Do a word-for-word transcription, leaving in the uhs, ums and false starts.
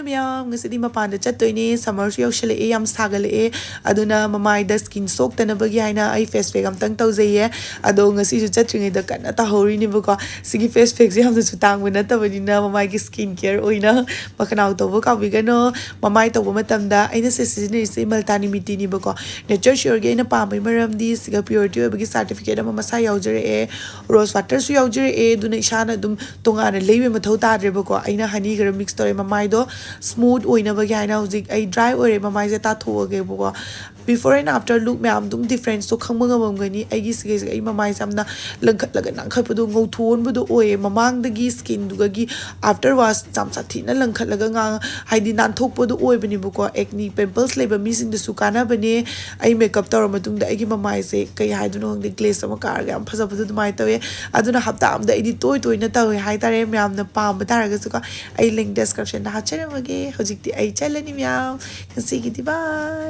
ꯃꯌꯥꯝ, ꯉꯁꯤꯗꯤ ꯃꯄꯥꯟꯗ ꯆꯠꯇꯣꯏꯅꯦ, ꯁꯝꯃꯔꯁꯨ ꯌꯧꯁꯤꯜꯂꯛꯑꯦ, ꯌꯥꯝ ꯁꯥꯒꯠꯂꯛꯑꯦ꯫ ꯑꯗꯨꯅ ꯃꯃꯥꯏꯗ ꯁ꯭ꯀꯤꯟ ꯁꯣꯛꯇꯅꯕꯒꯤ ꯍꯥꯏꯅ ꯑꯩ ꯐꯦꯁ ꯄꯦꯛ ꯑꯝꯇꯪ ꯇꯧꯖꯩꯌꯦ꯫ ꯑꯗꯣ ꯉꯁꯤꯁꯨ ꯆꯠꯇ꯭ꯔꯤꯉꯩꯗ ꯀꯟꯅ ꯇꯧꯍꯧꯔꯤꯅꯦꯕꯀꯣ꯫ ꯁꯤꯒꯤ ꯐꯦꯁ ꯄꯦꯛꯁꯦ ꯌꯥꯝꯅꯁꯨ ꯇꯥꯡꯕ ꯅꯠꯇꯕꯅꯤꯅ ꯃꯃꯥꯏꯒꯤ ꯁ꯭ꯀꯤꯟ ꯀꯦꯌꯔ ꯑꯣꯏꯅ ꯃꯈꯅꯥꯎ ꯇꯧꯕ ꯀꯥꯎꯕꯤꯒꯅꯣ꯫ ꯃꯃꯥꯏ ꯇꯧꯕ ꯃꯇꯝꯗ ꯑꯩꯅ ꯁꯤ ꯁꯤꯖꯤꯟꯅꯔꯤꯁꯦ ꯃꯜꯇꯥꯅꯤꯃꯤꯇꯤꯅꯦꯕꯀꯣ꯫ ꯅꯦꯆꯔ ꯁꯤꯌꯣꯔꯒꯤ ꯑꯩꯅ ꯄꯥꯝꯕꯩ ꯃꯔꯝꯗꯤ ꯁꯤꯒ ꯄ꯭ꯌꯨꯔꯤꯇꯤ ꯑꯣꯏꯕꯒꯤ ꯁꯥꯔꯇꯤꯐꯤꯀꯦꯠ ꯑꯃ ꯃꯁꯥ ꯌꯥꯎꯖꯔꯛꯑꯦ, ꯔꯣꯁ ꯋꯥꯇꯔꯁꯨ ꯌꯥꯎꯖꯔꯛꯑꯦ꯫ ꯑꯗꯨꯅ ꯏꯁꯥꯅ ꯑꯗꯨꯝ ꯇꯣꯉꯥꯟꯅ ꯂꯩꯕꯩ ꯃꯊꯧ ꯇꯥꯗ꯭ꯔꯦꯕꯀꯣ꯫ ꯑꯩꯅ ꯍꯅꯤ ꯈꯔ ꯃꯤꯛꯁ ꯇꯧꯔꯦ, ꯃꯃꯥꯏꯗꯣ ꯁ꯭ꯃꯨꯠ ꯑꯣꯏꯅꯕꯒꯤ ꯍꯥꯏꯅ꯫ ꯍꯧꯖꯤꯛ ꯑꯩ ꯗ꯭ꯔꯥꯏ ꯑꯣꯏꯔꯦ, ꯃꯃꯥꯏꯁꯦ ꯇꯥꯊꯣꯛꯑꯒꯦꯕꯀꯣ꯫ ꯕꯤꯐꯣꯔ ꯑꯦꯟ ꯑꯥꯐꯇꯔ ꯂꯨꯛ ꯃꯌꯥꯝ ꯑꯗꯨꯝ ꯗꯤꯐ꯭ꯔꯦꯟꯁꯇꯣ ꯈꯪꯕ ꯉꯝꯃꯝꯒꯅꯤ꯫ ꯑꯩꯒꯤ ꯁꯤꯒꯩꯁꯦ ꯑꯩ ꯃꯃꯥꯏꯁꯦ ꯌꯥꯝꯅ ꯂꯪꯈꯠꯂꯒ ꯅꯥꯟꯈꯠꯄꯗꯣ, ꯉꯧꯊꯣꯛꯍꯟꯕꯗꯣ ꯑꯣꯏꯌꯦ꯫ ꯃꯃꯥꯡꯗꯒꯤ ꯁ꯭ꯀꯤꯟꯗꯨꯒꯤ ꯑꯥꯐꯇꯔ ꯋꯥꯁ ꯌꯥꯝ ꯁꯥꯊꯤꯅ ꯂꯪꯈꯠꯂꯒ ꯉꯥꯡ ꯍꯥꯏꯗꯤ ꯅꯥꯟꯊꯣꯛꯄꯗꯣ ꯑꯣꯏꯕꯅꯦꯕꯀꯣ꯫ ꯑꯦꯛꯅꯤ ꯄꯤꯝꯄꯜꯁ ꯂꯩꯕ ꯃꯤꯁꯤꯡꯗꯁꯨ ꯀꯥꯟꯅꯕꯅꯦ꯫ ꯑꯩ ꯃꯦꯀꯞ ꯇꯧꯔ ꯃꯇꯨꯡꯗ ꯑꯩꯒꯤ ꯃꯃꯥꯏꯁꯦ ꯀꯩ ꯍꯥꯏꯗꯣꯏꯅꯣ ꯈꯪꯗꯦ, ꯒ꯭ꯂꯦꯁ ꯑꯃ ꯀꯥꯔꯒ ꯌꯥꯝ ꯐꯖꯕꯗꯣ ꯑꯗꯨꯃꯥꯏꯅ ꯇꯧꯋꯦ꯫ ꯑꯗꯨꯅ ꯍꯞꯇꯥ ꯑꯃꯗ ꯑꯩꯗꯤ ꯇꯣꯏ ꯇꯣꯏꯅ ꯇꯧꯋꯦ ꯍꯥꯏꯇꯥꯔꯦ꯫ ꯃꯌꯥꯝꯅ ꯄꯥꯝꯕ ꯇꯥꯔꯒꯁꯨꯀꯣ, ꯑꯩ ꯂꯤꯡ ꯗꯤꯁꯀ꯭ꯔꯤꯞꯁꯟꯗ ꯍꯥꯞꯆꯔꯝꯃꯒꯦ꯫ ꯍꯧꯖꯤꯛꯇꯤ ꯑꯩ ꯆꯠꯂꯅꯤ ꯃꯌꯥꯝ, ꯉꯁꯤꯒꯤꯗꯤ ꯕꯥꯏ꯫